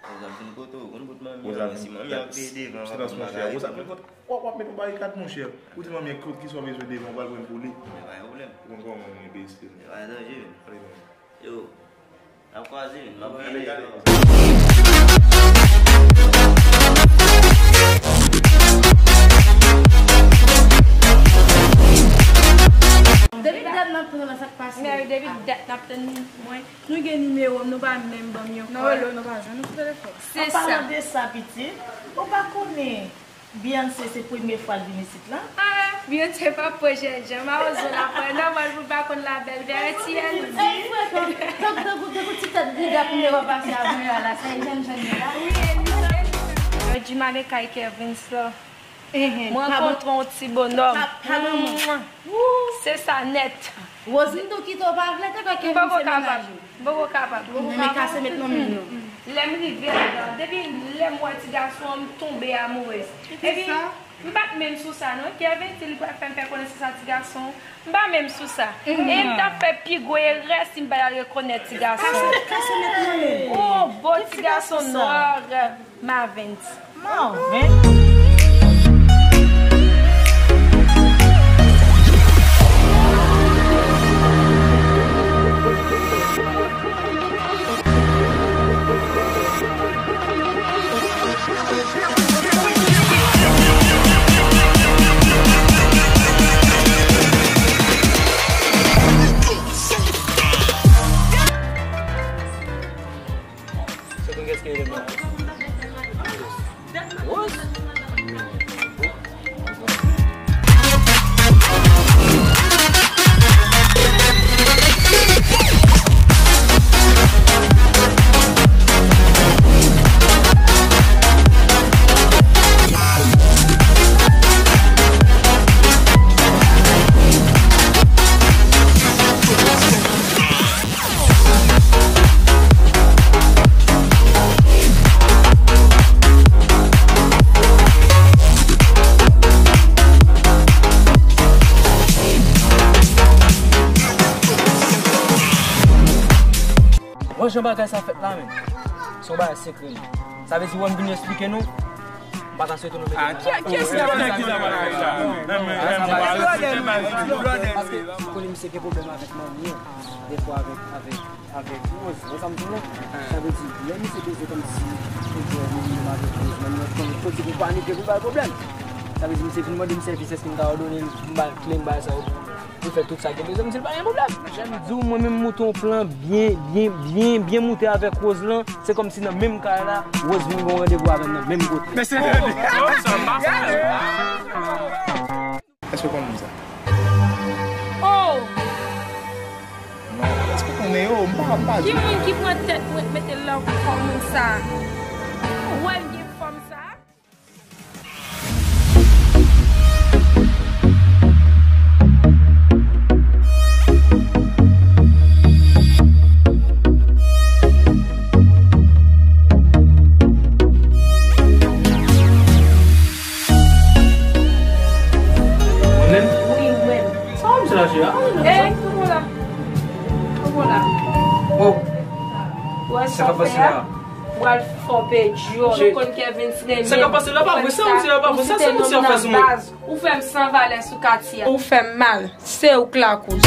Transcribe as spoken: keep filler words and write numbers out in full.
Rosa fin kote w, konn bout manmi an, si manmi an ap veye devan, w ap vin bagay. Rosa fin kote w, w ap met yon barikad, monchè. Ou di manmi an, kote ki sa w bezwen devan, ou pral pran l pou li. Men pa gen pwoblèm. Ou konn kòman manmi enbesil. Men pa gen danje, men. Yo, n ap kwaze, men m ap veye devan. Depi dat n ap tann sa k pase. Men depi dat n ap tann mwen. Nou gen nimewo m, nou pa menm ban m yon kòl. Nou rele w, nou pa jwenn ou sou telefòn. Se sa. An palan de sa, pitit, ou pa konnen Beyoncé se premye fwa l vin isit la? Ah, Beyoncé pa pran jènjan, mawozo l ap pran, nòmal pou l pa konn labèl Verity, L D. Ey, frè, tankou, tankou, tankou ti tèt griga pou yo pase avè a la, se jènjan yo la. Wi, e li, e li. Yo di m ale kay Kervens la. Mwen rankontre yon ti bonòm. Mwah. Se sa nèt. Roseline tou kite w pa vle, te kwè Kevin se mennaj ou. M poko kapab. M poko kapab. Ou renmen kase met nan men nou. Lè m rive ladan, depi lè m wè ti gason an, m tonbe amourez. Epi, m pa t menm sou sa non. Kevin di li pral fè m fè konesans ak ti gason. M pa menm sou sa. E m t ap fè pi gwo erè si m pa t al rekonèt ti gason. Kase, kase met nan men. Oh, bon ti gason nwa. Mavens. Mavens. Se konn kiyès ki rele m nan? Rose? Wè jan bagay sa fèt la menm. Se yon bagay sekrè li. Sa vle di wè m vin eksplike nou. M pa ta swete nou mete nan sa. Kiyès ki ap fè ki sa bagay sa? Paske m konnen misye gen pwoblèm avèk manmi an. Defwa avèk, avèk, avèk Rose. Wè sa m di w la? Sa vle di, lè misye bezwen kòmsi, ou jwe minimòm avèk Rose, manmi an konnen kote pou panike pou bay pwoblèm. Sa vle di, misye vin mande m sèvis, èske m ka òdone l, m ba l kle, m ba l sa yo. Pou fè tout sa gen bezwen, m di l pa gen pwoblèm. Jan m di w, mwen menm m moute yon plan byen, byen, byen, byen moute avèk Rose lan. Se kòmsi nan menm kay la, Rose vin gen yon randevou avè m nan menm kote. Men se... Èske w konn moun sa? Oh! Non, èske w konnen yo? M pa, m pa di. Ki moun ki pran tèt mwen mete l nan kò moun sa? Ou wè l gen fòm sa? Mwen menm? Wi, ou menm. Sa w misye lache a? Ey, kòman la? Kòman la? Oh. Ou wè sa w fè a? Pral fè w pèdi w. Ou konn Kevin renmen. Sa k ap pase la pa vre, sa misye a pa vre, sa, sa misye a fè sou mwen. Ou fè m san valè sou katye a. Ou fè m mal. Se ou k lakoz.